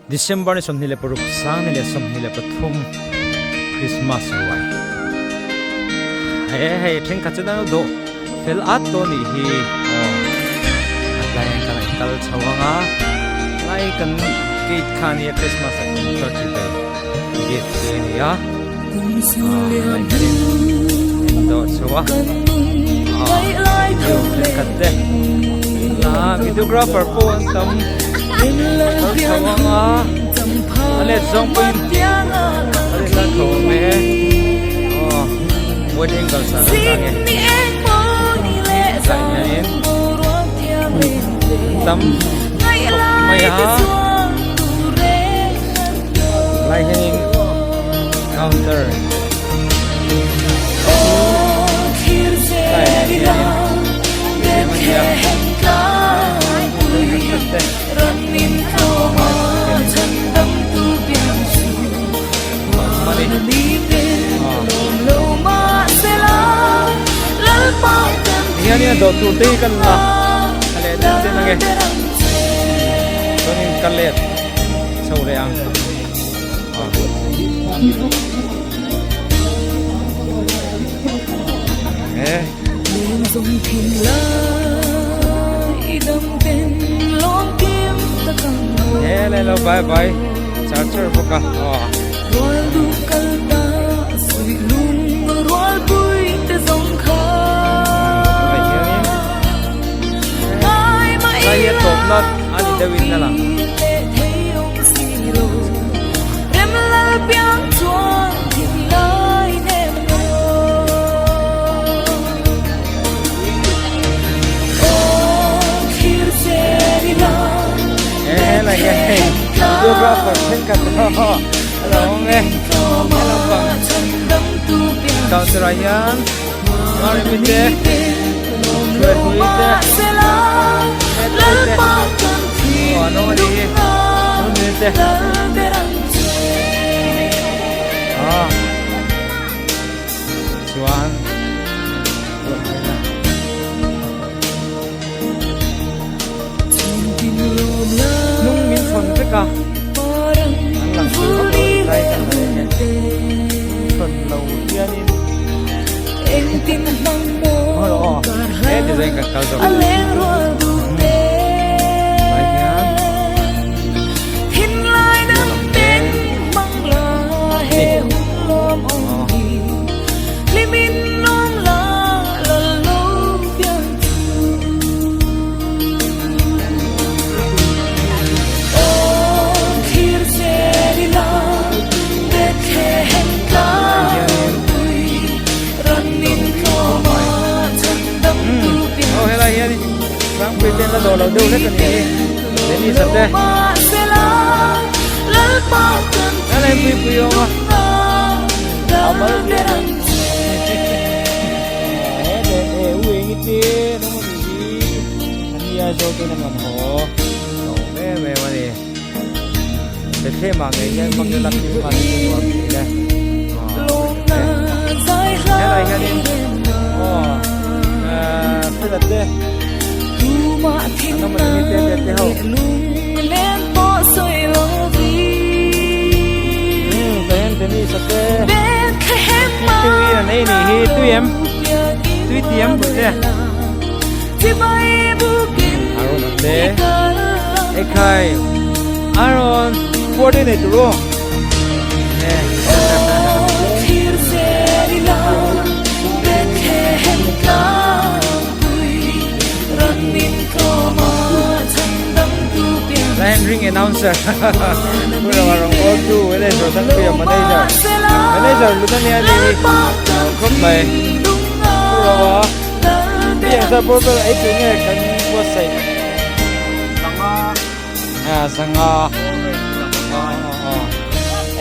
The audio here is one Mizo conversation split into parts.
December ni 26 2023 Christmas ruai he hei thenkhat chu nang dawh fel at tawh anih hi aw a tlai ah kan kal chho ang a tlai kan gate kha ania Christmas ah kan church ve gate khi a ni a ah hianin an dawh chho a ah thenkhat te ah videographer pawh an tam. Kal chho ang a a let zawng pawhin a let la tho awm e aw wide angle sa kan ta nge tlai hianin an tam khawp mai a lai hianin counter lai hianin eng a ni a. Hianin a dawh tur te hi kan la a leh deuh den ange chuanin ka let chho leh ang e. He le lo bye bye char char bawk a aw. Lai hi a tawp na a ni deuh in a lang. Videographer thenkhat a lo awm e helam pang counter ah hian Maremi te Hruaihpui te Hetui te aw an awm a nih hi Nunui te ah chuan hnung min chhawn vek a an lang thei vak lo a lai kan la eng e chhawn lo hianin aw he design kan kal zawk lai hian Aw helai hian Sangpui te an la dawh lo deuh hlek a ni hi Dennis a te Helai pui pui awm a a mal bial a he le e u eng i te rawng a nih hi a ni Aizawl te in an rawn haw a awm em em a ni Bethlehem ah ngei hian hmang ila Christmas hi chu nuam tih le helai hianin aw fela te an awm a ni te te te ho Dennis a te tui an ei nih hi tui em tui ti em pui te Aaron a te ekhai Aaron puar te nei tur aw Lion ring announcer Pura rong all tu manager sang pia manager manager lu na ni ani khop mai Pura wa Piang sa purple ai tu nge kan website sanga à sanga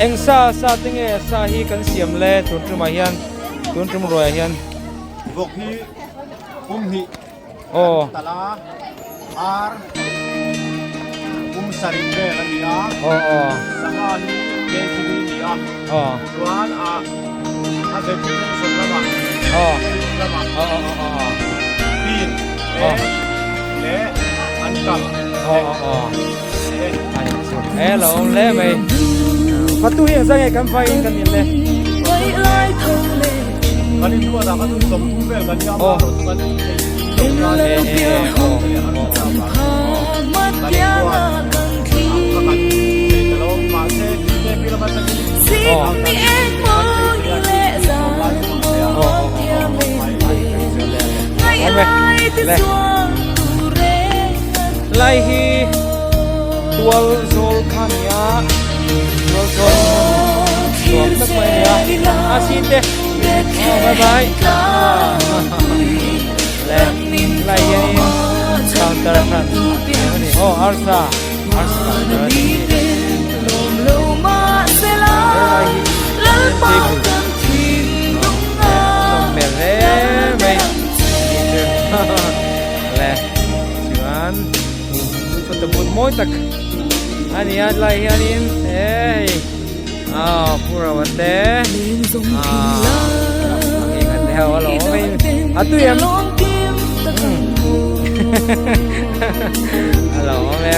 eng sa sa te nge sa hi kan siam le tun tumah hian tun tum ruaiah hian vawk hi pum hnih aw tala ar pum sarih vel a ni a aw aw sangha hi kg a ni a aw chuan a a vegetarian lamah aw lamah aw aw aw aw bean te leh an tam aw aw aw te ani chu. E lo awm hle mai. Fatu hi engzah nge kan vai in kan in le. Aw. E e aw. Lai hi tual zawl kha nia tual zawl nuam tak mai ania a sin te oh bye bye le lai hianin counter khan oh arsa arsa counter ani chuan photo booth mawi tak a ni a lai hianin hei ah pura te ah a tui em a lo awm e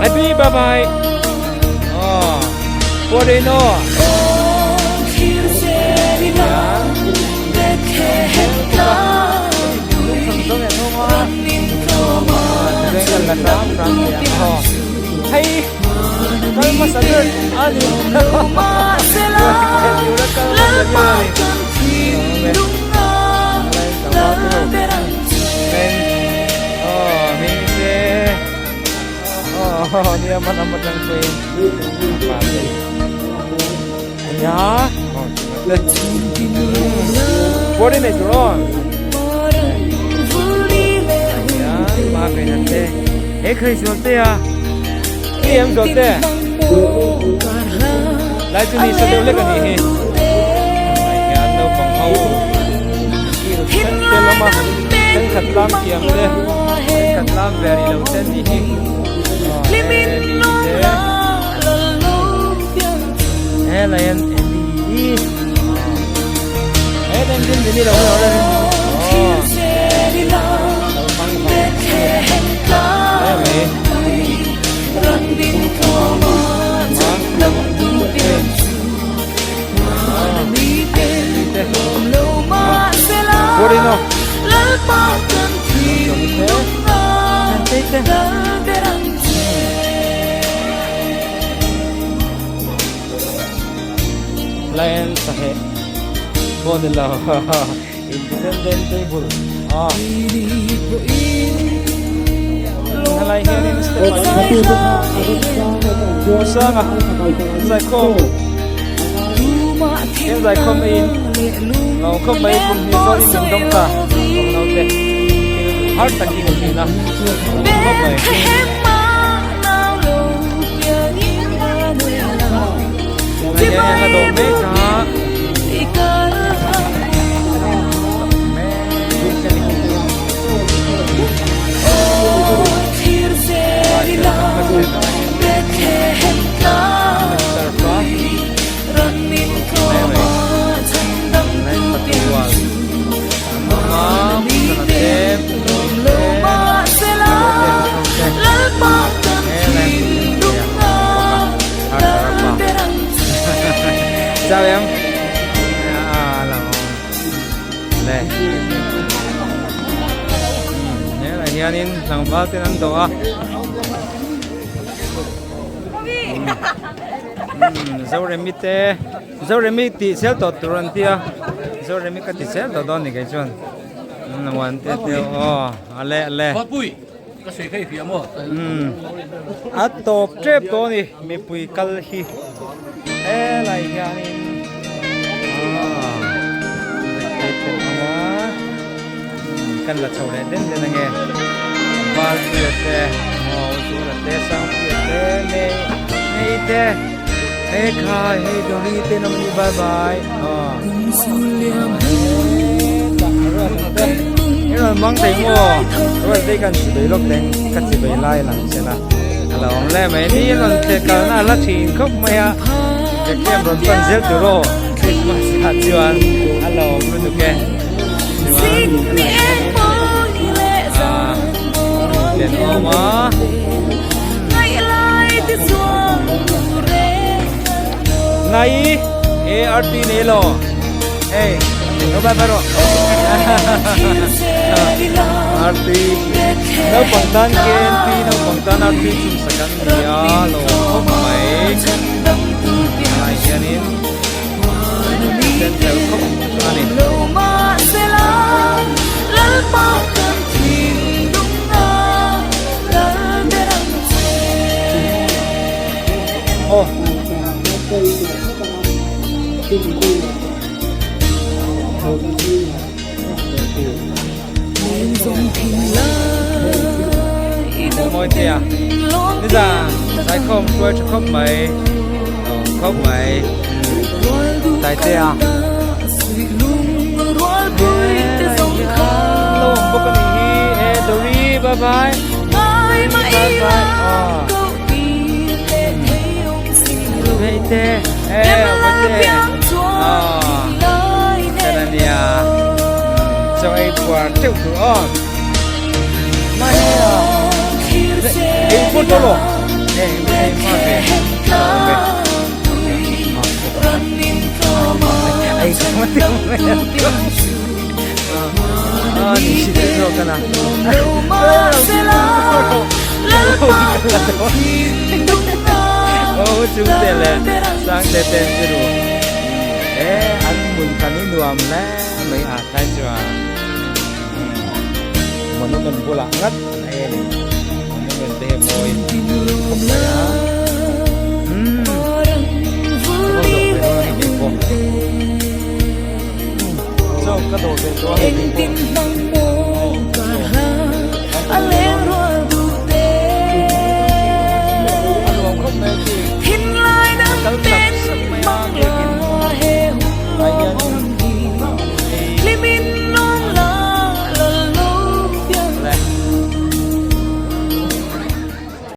Happy bye bye. Oh, Porino. Hei kal hmasa ber a ni Body nei tur aw. He khai zual te a ni em zual te lai chu ni sa deuh lek a nih hi lai hian naupang ho kil te lama thenkhat lam thiam te thenkhat lam ve rih lo te an nih hi he lai hian Eli he den din din ni lo Lion saheh pawh ni lo Independent table a helai hianin step ah hian Sanga zaikhawm hian zaikhawm na in lo khawp mai kum hnih zawt in min dawng ta ka naute thil har tak hi ka thin a khawp mai. Tunah hian an la dawh mek a. Chào em. À, là Đây. Thế là hianin tlangval ten an dawh a. Zoremi te Zoremi tih zel tawh tur an tia Zoremi ka ti zel tawh dawn ni kei chuan Wan te te aw a le a le a tawp tep tawh a ni mipui kal hi helai hianin kan la chho leh den den ange Valpuia te aw Zula te Sangpuia te May May te He khai hei Dori te nawm ni bye bye aw. I rawn hmang thei maw? Ruat te kan chibei lawk teng ka chibei lai lang che la. A lo awm le mai ni rawn tle kalna a la thin khawp mai a. Biakhiam rawn pan zel tur aw Christmas ah chuan a lo awm lutuk e. Chuan ah ten awm a. Nai e RT nei lo. Hey, no bye bye rawh. RT naupang tan KNP naupang tan RT chhun sak an ni a lo khawp mai. Tunah hianin ten tel khawp a ni. Aw. Mawi te a nizan zaikhawm hruai tha khawp mai khawp mai tai te a lo awm bawk a nih hi e Dory bye bye bye bye Hei te e te a nia chaw ei puar teuh tur aw mai a ei pawh tawh lo ei ei ma ve ve ei ma te a ni si te zo kana Oh chung te le sang te ten chu ru e an mun kan i nuam le mai a tai chuan monument bulah ngat an ei a ni monument te hi mawi khawp mai a umm ka va zawh ve dawn a ni keipawh chaw ka dawh ve tawh a ni keipawh.